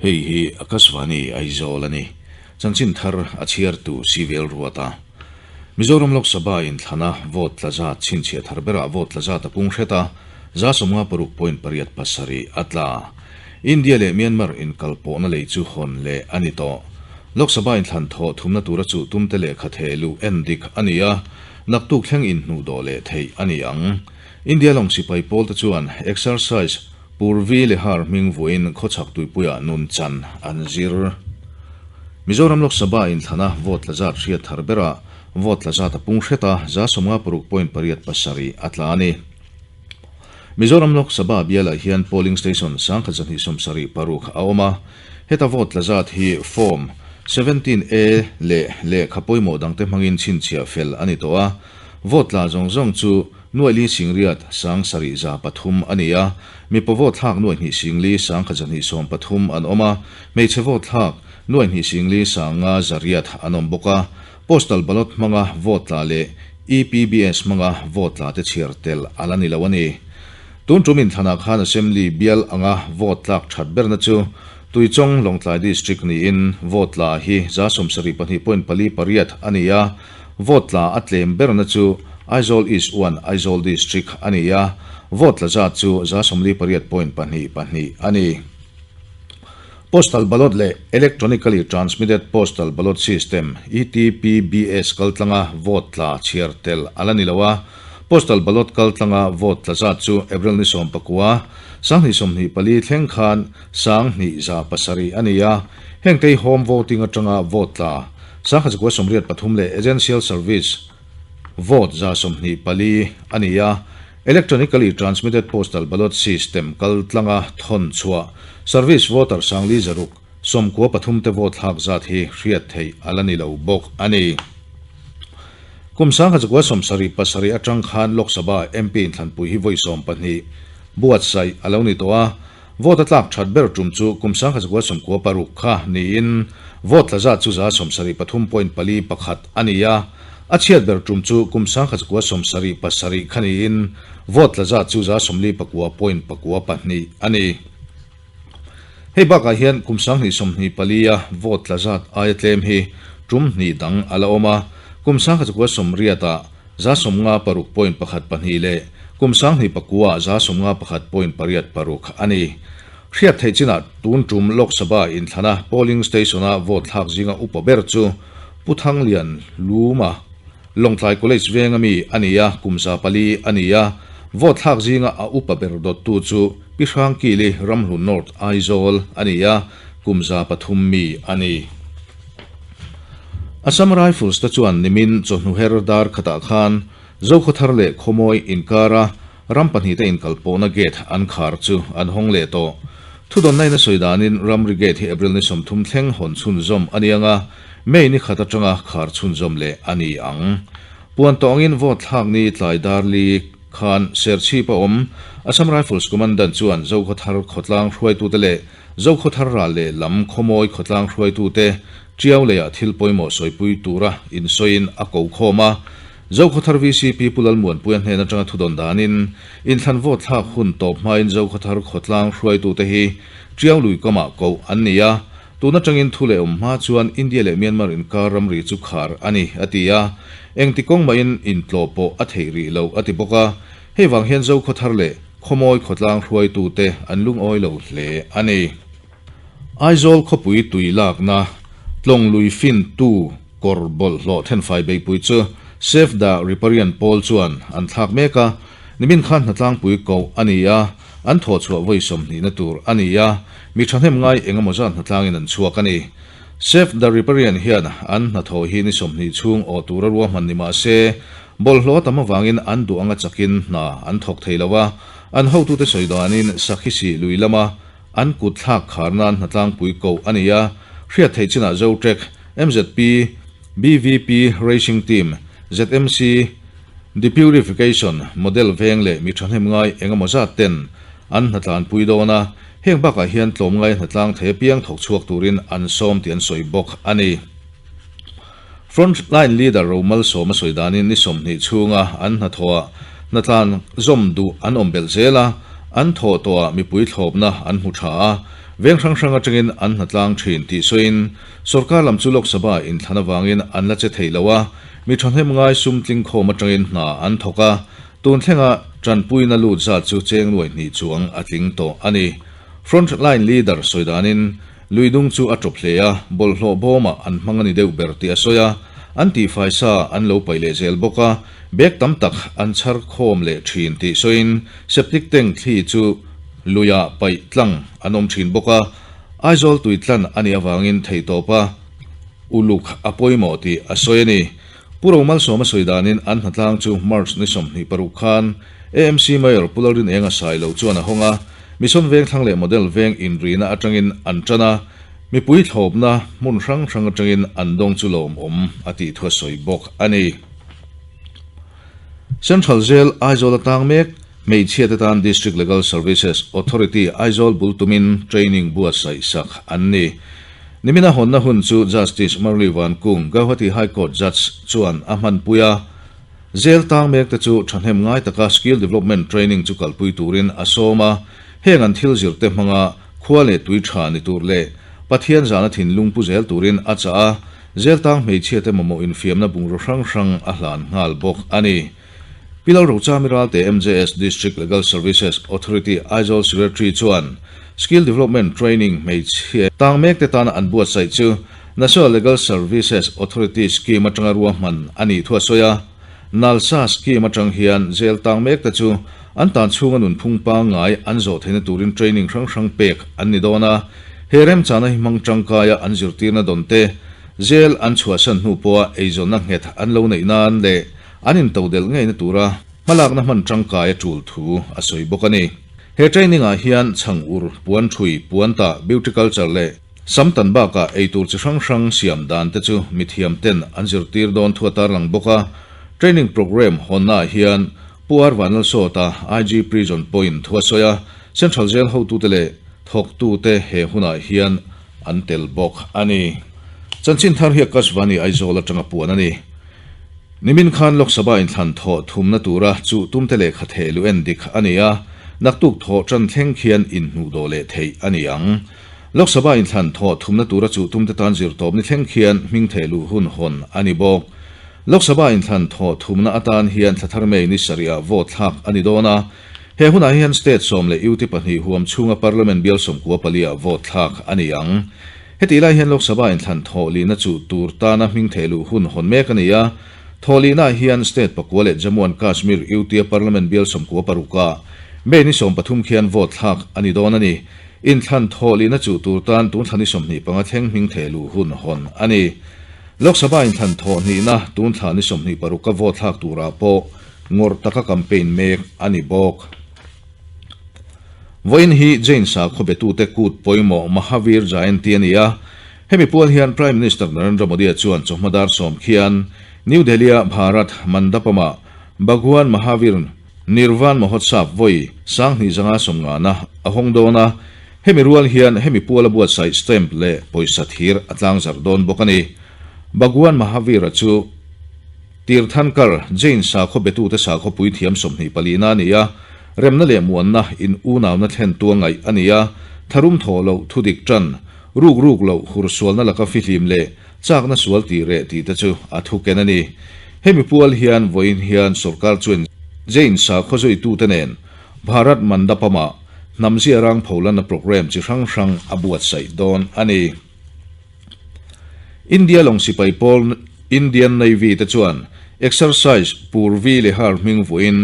Hei hi Akashvani Aizawl a ni. Chanchin thar a chhiartu Sivel Ruata. Mizoram Lok Sabha inthlana vote tla zat chhinchhiah thar berah vote tla zat a pung hret a, 56.87 a tla. India leh Myanmar inkalpawhna lei chu hawn leh a ni tawh. Lok Sabha inthlan thawh thumna tura chuh tumte lehkha theh luh en dik a ni a, naktuk thleng inhnuh dawh leh theih a ni ang. India lawng sipai pawlte chuan exercise Purvi Lehar hming vuain khawchhak tuipuiah nun chan an zir. Mizoram Lok Sabha inthlana vote tla zat hriat thar berah vote tla zat a pung hret a, 56.87 a tla a ni. Mizoram Lok Sabha bialah hian polling station 1276 a awm a, heta vote tla zat hi Form 17A leh lehkha pawimawh dangte hmangin chhinchhiah fel a ni tawh a, vote tla zawng zawng chu Nuaih li singriat sang sarih 300 a ni a, mipa vote thlak nuaih hnih singli sang khat 230 an awm a, hmeichhe vote thlak nuaih hnih singli sang nga 800 an awm bawk a. Postal ballot hmanga vote tla leh EPBS hmanga vote tla te chhiar tel a la ni lo a ni. Tun tum inthlanah khan Assembly bial anga vote tlak that berna chu Tuichawng Lawngtlai District niin vote tla hi 72.48 a ni a, Vote tla a tlem berna chu Aizawl East 1, Aizawl District a ni a, vote tla zat chu 48.22 a ni. Postal Ballot leh Electronically Transmitted Postal Ballot System, ETPBS, kaltlanga vote tla chhiar tel a la ni lo a, Postal Ballot kaltlanga vote tla zat chu April ni 19, 2024 thleng khan 2700 a ni a, hengte hi home voting atanga vote tla 1983 leh Essential Service vote 24 a ni a, Electronically Transmitted Postal Ballot System kaltlanga thawn chhuah Service voter 4 93 te vote thlak zat hi hriat theih a la ni lo bawk a ni. Kum 1977 atang khan Lok Sabha MP inthlanpui hi vawi 12 buatsaih a lo ni tawh a, Vote a tlak that ber tum chu kum 1996 kha niin vote tla zat chu 73.51 a ni a, a chhiat ber tum chu kum 1977 kha niin vote tla zat chu 49.92 a ni. Hei bakah hian kum 2024 a vote tla zat aia tlem hi tum hnih dang a la awm a, kum 1980 ah 56.12 leh kum 2009 ah 51.86 a ni. Hriat theih chinah tun tum Lok Sabha inthlana polling station-a vote thlak zinga upa ber chu Pu Thanglian Luma, Lawngtlai College venga mi a ni a, kum 400 a ni a, vote thlak zinga a upa ber dawttu chu Pi Hrangkili, Ramhlun North, Aizawl a ni a, kum 300 mi a ni. Assam Rifles te chuan nimin chawhnu her dar khatah khan Zokhawthar leh Khawmawi inkara ram pahnihte inkalpawhna gate an khar chu an hawng leh tawh. Thudawnna in a sawi danin ramri gate hi April ni 30 thleng hawn chhunzawm a ni ang a, May ni khat atanga khar chhunzawm leh a ni ang. Puan tawngin vote thlak ni tlai dar li khan Serchhip a awm Assam Rifles Commandant chuan Zokhawthar khawtlang hruaitute leh Zokhawthar ral leh lam Khawmawi khawtlang hruaitute Tiau leiah thil pawimawh sawipui tura insawiin a ko khawm a. Zokhawthar VCP Pu Lalmuanpuia hnen atanga thudawn danin inthlan vote thlak hun tawp hmain Zokhawthar khawtlang hruaitute hi Tiau lui kamah koh an ni a. Tun atangin thu leh awm hma chuan India leh Myanmar inkar ramri chu khar a ni, a ti a. Engti kawng mahin intlawh pawh a theih rih lo, a ti bawk a. Hei vang hian Zokhawthar leh Khawmawi khawtlang hruaitute an lungawi lo hle a ni. Aizawl khawpui tui lakna tlawng lui fintu kawr bawlhhlawh thenfai beihpui chu Save the Riparian pawl chuan an thlak mek a, nimin khan hnatlangpui koh a ni a, an thawhchhuah vawi 20 na tur a ni a, mi thahnem ngai eng emaw zat hnatlangin an chhuak a ni. Save the Riparian hian an hnathawh hi ni 20 chhung awh tura ruahman ni mah se, bawlhhlawh a tam avangin an duh anga chakin hna an thawk thei lo a, an hotute sawi danin Sakhisi lui lama an kut thlak khar nan hnatlangpui koh a ni a, hriat theih chinah Zotrek, MZP, BVP Racing Team, ZMC, Depurification, Model veng leh mi thahnem ngai eng emaw zat ten an hnatlanpui dawn a, heng bakah hian tlawmngai hnatlang thei apiang thawk chhuak turin an sawm tih an sawi bawk a ni. Front line leader Romal Sawma sawi danin ni 20 chhunga an hnathawhah hnatlan zawm duh an awm belh zel a, an thawh tawhah mipui thlawpna an hmu tha a, Veng hrang hrang atangin an hnatlang thin tih sawiin sorkar lam chu Lok Sabha inthlan avangin an la che thei lo a, mi thahnem ngai sum tlingkhawm atangin hna an thawk a, tun thlenga tanpuina lut zat chu cheng nuai hnih chuang a tling tawh a ni. Front line leader sawi danin lui dung chu a tawp hle a, bawlhhlawh bawmah an hmang a ni deuh ber tih a sawi a, an tihfai sa an lo paih leh zel bawk a, bag tam tak an chhar khawm leh thin tih sawiin septic tank thli chu luiah paih tlang an awm thin bawk a, Aizawl tui tlan a nih avangin theihtawpa uluk a pawimawh tih a sawi a ni. Pu Romalsawma sawi danin an hnatlang chu March ni 26 khan AMC Mayor Pu Lalrinenga Sailo chuan a hawng a, Mission Vengthlang leh Model Veng inrina atangin an tan a, mipui thlawpna hmun hrang hrang atangin an dawng chu lawmawm a tih thu a sawi bawk a ni. Central Jail Aizawl atang mek hmeichhia te tan District Legal Services Authority Aizawl bul tumin training buatsaih sak an ni. Nimina hawnna hun chu Justice Murali Vankung, Gauhati High Court Judge chuan a hmanpui a. Jail tang mek te chu thahnem ngai taka skill development training chu kalpui turin a sawm a. Heng an thil zir te hmanga khua leh tui tha ni tur leh Pathian zana thinlung pu zel turin a chah a. Jail tang hmeichhia te mamawh infiamna bungraw hrang hrang a hlan nghal bawk a ni. Pi Lalrochami Ralte MJS District Legal Services Authority Aizawl Secretary chuan Skill Development Training hmeichhia tang mek te tana an buatsaih chu National Legal Services Authority Scheme atanga ruahman a nih thu a sawi a. NALSA Scheme atang hian jail tang mek te chu an tan chhunga nunphung pangngai an zawh theihna turin training hrang hrang pek an ni dawn a. He remchana hi hmang tangkaia an zirtirna dawn te, jail an chhuahsan hnu pawha eizawnna nghet an lo neih nan leh An intodelh ngeina tura hmalakna hman tangkai a tul thu a sawi bawk a ni. He training ah hian chhang ur, puan thui, puan tah, beauty culture leh sam tan bakah eitur chi hrang hrang siam dan te chu mithiam ten an zirtir dawn thu a tarlang bawk a. Training programme hawnna ah hian Pu R Vanlalsawta, IG Prison pawhin thu a sawi a, Central Jail hotute leh thawktute he hunah hian an tel bawk a ni. Chanchin thar hi Akashvani Aizawl atanga puan a ni. Nimin khan Lok Sabha inthlan thawh thumna tura chuh tumte lehkha theh luh en dik a ni a, naktuk thawh tan thleng khian inhnuh dawh leh theih a ni ang. Lok Sabha inthlan thawh thumna tura chuh tumte tan zirtawp ni thleng khian hming theh luh hun hawn a ni bawk. Lok Sabha inthlan thawh thumna atan hian thla thar May ni sarihah vote thlak a ni dawn a, he hunah hian state 10 leh UT pahnih huam chhunga Parliament bial 14 ah vote thlak a ni ang. Hetih lai hian Lok Sabha inthlan thawhlihna chu tur tana hming theh luh hun hawn mek a ni a. Thawhlihnaah hian State pakua leh Jammu and Kashmir UT-a Parliament bial 96 ah May ni 13 khian vote thlak a ni dawn a ni. Inthlan thawhlihna chu tur tan tun thla ni 25 thleng hming theh luh hun hawn a ni. Lok Sabha inthlan thawhnihna tun thla ni 26 a vote thlak turah pawh ngawrh taka campaign mek a ni bawk. Vawiin hi Jain sakhaw betute kut pawimawh Mahavir Jayanti a ni a. Hemi pual hian Prime Minister Narendra Modi-a chuan chawhma dar sawm khian New Delhi-a Bharat Mandapam-ah Bhagwan Mahavir Nirvan Mahotsav vawi 2550 a hawng dawn a. Hemi rual hian hemi puala buatsaih stamp leh pawisa thir a tlangzarh dawn bawk a ni. Bhagwan Mahavir-a chu Tirthankar, Jain sakhaw betute sakhaw puithiam 24 na a ni a. Remna leh muanna in unauna thlen tu a ngaih a ni a, tharum thawh loh thu dik tan, ruk ruk loh hur sualna laka fihlim leh chakna sual tih reh tih te chu a thu ken a ni. Hemi pual hian vawiin hian sorkar chuan Jain sakhaw zuitute nen Bharat Mandapam-ah hnam ziarang pholanna programme chi hrang hrang a buatsaih dawn a ni. India lawng sipai pawl Indian Navy te chuan exercise Purvi Lehar hming vuahin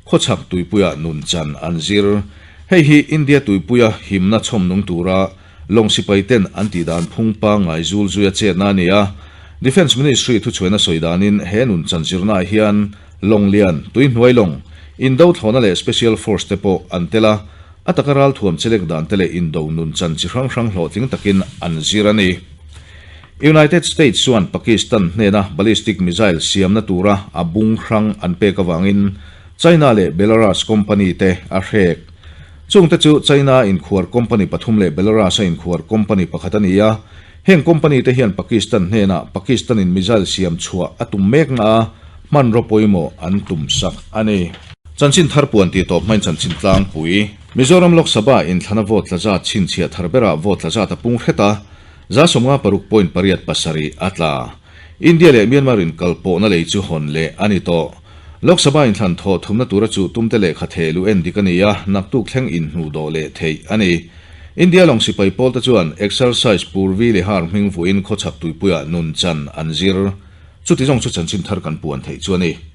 khawchhak tuipuia nun chan an zir. Hei hi India tuipuia himna chhawm nung tura lawng sipai ten an tih dan phung pangngai zul zuia chetna a ni a. Defence Ministry thuchhuaina sawi danin he nun chan zirnaah hian lawng lian, tuihnuai lawng, indo thlawhna leh special force te pawh an tel a. A taka ralthuam chelek dan te leh indo nun chan chi hrang hrang hlawhtling takin an zir a ni. United States chuan Pakistan hnena ballistic missile siamna tura a bung hrang an pek avangin China leh Belarus company te a hrek. Chungte chu China inkhuar company pathum leh Belarus-a inkhuar company pakhat a ni a. Heng company te hian Pakistan hnenah Pakistan-in missile siam chhuah a tum mekna a hmanraw pawimawh an tum sak a ni. Chanchin thar puan tih tawp hmain chanchin tlangpui. Mizoram Lok Sabha inthlana vote tla zat chhinchhiah thar berah vote tla zat a pung hret a, 56 point 8 7 a tla. India leh Myanmar inkal pawhna lei chu hawn leh a ni tawh. Lok Sabha inthlan thawh thumna tura chuh tumte lehkha theh luh en dik a ni a, naktuk thleng inhnuh dawh leh theih a ni. India lawng sipai pawlte chuan exercise Purvi Lihar hming vuahin khawchhak tuipuiah nun chan an zir. Chuti zawng chu chanchin thar kan puan theih chu a ni.